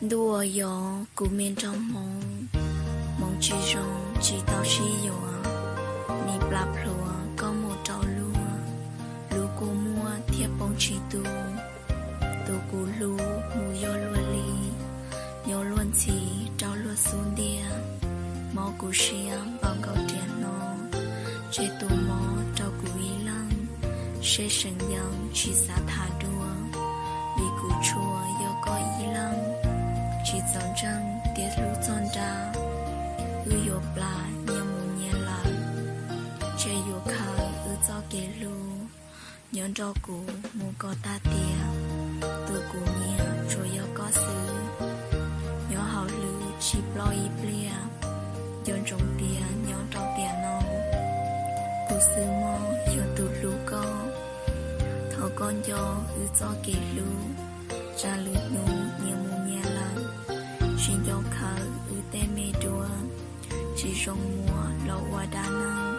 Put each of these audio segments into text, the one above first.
Ntuj aw yog kuv me nraug hmoov, hmoov tsis zoo tsis tau sib yuav, nim plas plhuav koj mus rau luag, lub kua muag thiaj poob tsis tu. Tus kuv hlub mus yog luag li, nyob luag ntxhi rau luag xub ntiag, mob kuv siab npaum nkaus riam hno, tseg tus mob rau kuv ib leeg, seb seem yog tsis xav tham dua, vim kuv tsuas yog koj ib leeg, tsis txaus ntseeg tias hlub txog nrab, wb yuav plam nyias mus nyias lawm, tseg yuav khaws wb txoj kev hlub, nyob nrog kuv mus kom tag tiam, tus kuv nyiam tsuas yog koj xwb, nyob hauv hlwb tsis ploj ib pliag, nco ntsoov tias nyob rau tiam no, kuv xwb mog yog tus hlub koj, thov koj nco wb txoj kev hlub, tsam lwm hnub nyias mus nyias lawm, tsis nco khawm wb tej me duab, tsis zoo muab los ua dab neeg,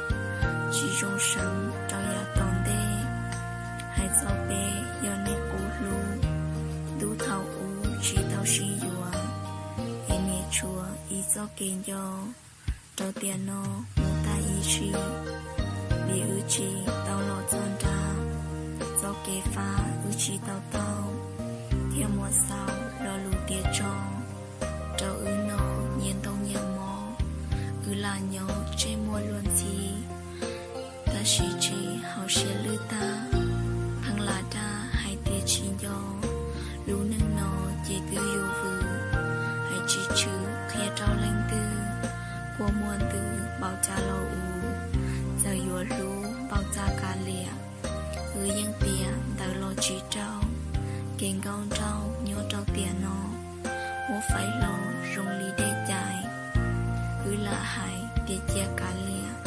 tsis zoo seev rau yav tom ntej, hais txog peb yog niag qub hlub, ntuj thaum ub tsis tau sib yuav, es niaj tshuav ib txoj kev nco, rau tiam no mus tag ib sim, vim wb tsis tau los txog nrab, txoj kev fab wb tsis tau taug, thiaj muab xaus lo lus tias tso, rau wb noj nyias ntoo nyias mov, wb lam nyob tseg muaj luag ntxhi, tab sis tsis haum siab lwj tag, pheej lam dag hais tias tsis nco, lub neej no ces twb yuav vwm, hais tsis tshwm qhia rau leej twg, kua muag ntws npaum cas los ua, txawm yuav hlub npaum cas kav liam, wb yeej tias ntawd los tsis raug, kev nkauj nraug nyob rau tiam no, muab faib hlo zoo li dej cais, wb lam hais tias cia kav liam,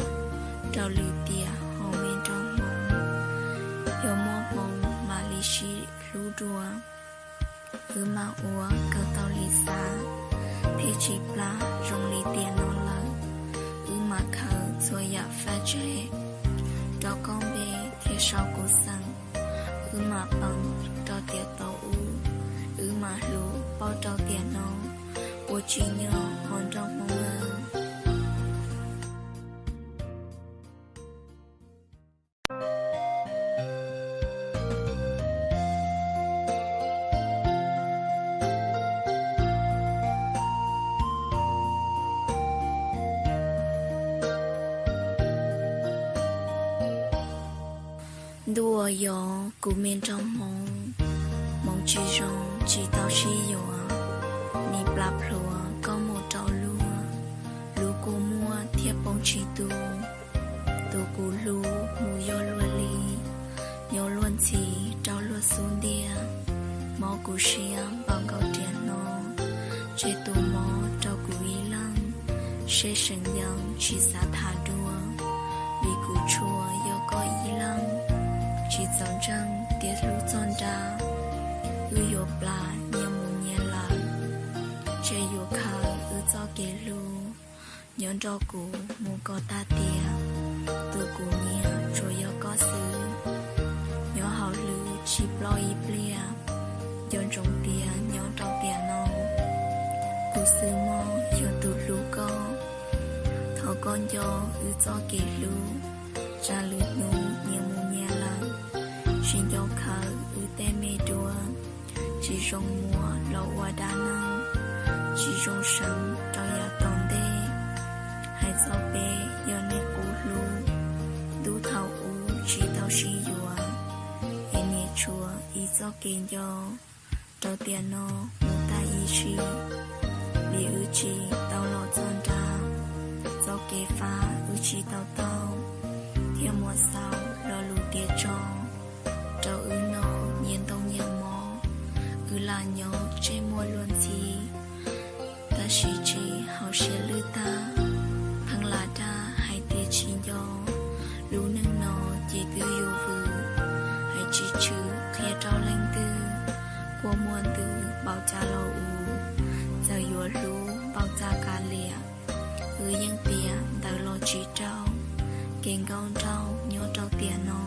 raws li tiam hauv me nraug hmoov, yog muaj hmoo mam li sib hlub dua, wb mam ua kawg tau li xav, thiaj tsis plam zoo li tiam no lawm, wb mam khaws txhua yam fab tseg, rau koj npe thiab sau kuv xeem, wb mam peem rau tiam tau ub, wb mam hlub paub rau tiam no, ua tsis nyog hauv nraug hmoov lawm. Ntuj aw yog kuv me nraug hmoov, hmoov tsis zoo tsis tau sib yuav, nim plas plhuav koj mus rau luag, lub kua muag thiaj poob tsis tu, tus kuv hlub mus yog luag li, nyob luag ntxhi rau luag xub ntiag, mob kuv siab npaum nkaus riam hno, tseg tus mob rau kuv ib leeg, seb seem yog tsis xav tham dua, vim kuv tsuas yog koj ib leeg, tsis txaus ntseeg tias hlub txog nrab, wb yuav plam nyias mus nyias lawm, tseg yuav khaws wb txoj kev hlub, nyob nrog kuv mus kom tag tiam, tus kuv nyiam tsuas yog koj xwb, nyob hauv hlwb tsis ploj ib pliag, nco ntsoov tias nyob rau tiam no, kuv xwb mog yog tus hlub koj, thov koj nco wb txoj kev hlub, tsam lwm hnub nyias mus nyias lawm, tsis nco khawm wb tej me duab, tsis zoo muab los ua dab neeg, tsis zoo seev rau yav tom ntej, hais txog peb yog niag qub hlub, ntuj thaum ub tsis tau sib yuav, es niaj tshuav ib txoj kev nco, rau tiam no mus tag ib sim, vim wb tsis tau los txog nrab, txoj kev fab wb tsis tau taug, thiaj muab xaus lo lus tias tso, rau wb noj nyias ntoo nyias mov, wb lam nyob tseg muaj luag ntxhi, tab sis tsis haum siab lwj tag, pheej lam dag hais tias tsis nco, lub neej no ces twb yuav vwm, hais tsis tshwm qhia rau leej twg, kua muag ntws npaum cas los ua, txawm yuav hlub npaum cas kav liam, wb yeej tias ntawd los tsis raug, kev nkauj nraug nyob rau tiam no,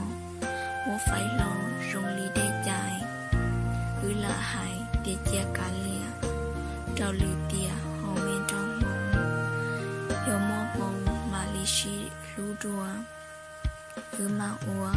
muab faib hlo zoo li dej cais, wb lam hais tias cia kav liam, Wb mam ua